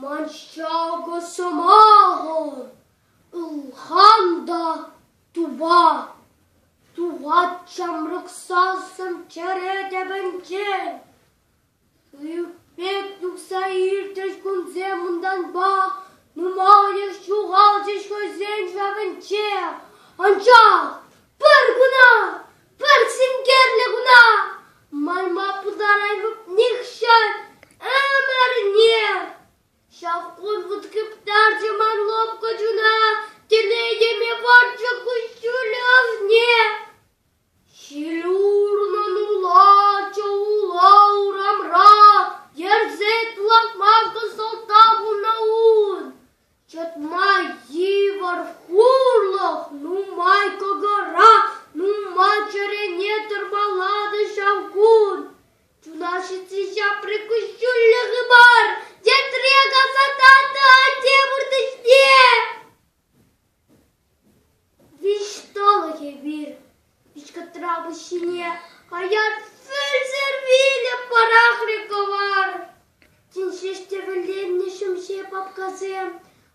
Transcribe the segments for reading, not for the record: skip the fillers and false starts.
Ман ҫакӑ сӑмахӑм ылхан та тупа. Тухать ҫамрӑк сассӑм чӗре тӗпӗнчен. Уйӑх пек юхса иртрӗҫ кунсем унтанпа, нумайӑш ҫухалчӗҫ хӑйсен шавӗнче. Анчах пӗр куна, пӗр синкерлӗ куна манма пултараймӑп нихҫан ӗмӗрне. Ҫав кун вут хыптарчӗ ман лӑпкӑ чуна, телейӗме вӑрчӗ куҫҫуль ӑшне. Ҫил урнӑн улачӗ ула урамра, Йӗрсе лакмакӑн сӑлтав пулнӑ ун. Чӑтма йывӑр хурлӑх нумай кӑкӑра, Нумай чӗрене тӑрмаланӑ ҫав кун. Чуна ҫитсе ҫапрӗ куҫҫульлӗ хыпар, Тертре касса татнӑ атте пурнӑҫне. Виҫ тӑлӑх эпир, виҫ кӑтра пуҫ ҫине хаяр вӗлсӗр вилӗ пӑрахрӗ кӑвар. Тин ҫеҫ тӗвӗленнӗ ҫемҫе папкасем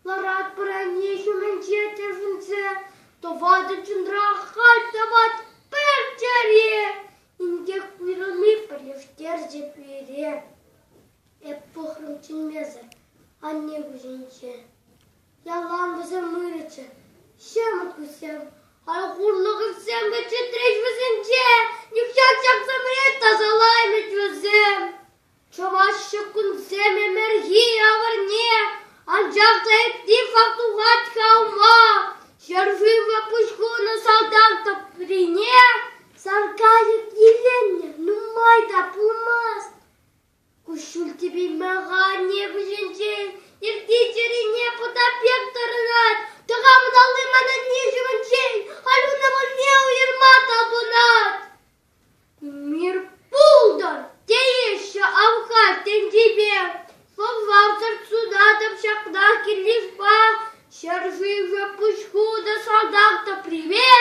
ларатпӑр анне ҫумӗнче тӗшӗнсе. Тӑватӑ чунра халь тӑвать пӗр чӗре, инкек уйрӑлми пӗрлештерчӗ пире. Эп пӑхрӑм чӗнмесӗр анне куҫӗнче. Ялан вӗсем ырӑччӗ, ҫамрӑк куҫсем. Халь хурлӑхӗсем те чӗтреҫ вӗсенче, нихҫан ҫак тасалаймӗҫ вӗсем. Чӑвашҫӑ кунсем ӗмӗрхи авӑрне, анчах та ытти факт тухать-ха ума. Ҫӗршыва пуҫ хунӑ салтак тӑприне саркайӑк иленнӗ нумай та пулмасть. Куҫҫуль типеймен-ха анне куҫӗнчен, иртни чӗрине пӑта пек тӑрӑнать. Тӑхамӑн алли ман анне ҫумӗнчен, халь ун ывӑлне уйӑрма тапӑнать. Мир пултӑр, тееҫҫӗ ав-халь тӗнчипе. Сӑлтавсӑр сунатӑп ҫакна килйышпа, ҫӗршывӗ пуҫ хунӑ салтак тӑприпе,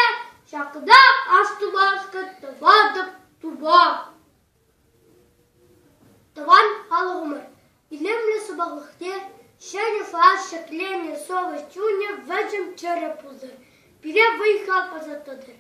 ҫакна астумашкӑн тӑватӑп тупа. Тӑван халӑхӑмӑр илемлӗ сӑпайлӑхне ҫӗнӗ фас ҫӗкленӗ совӗҫ чунӗ вӗҫӗм чӗрӗ пултӑр, пире вӑй-хал парса тӑтӑр.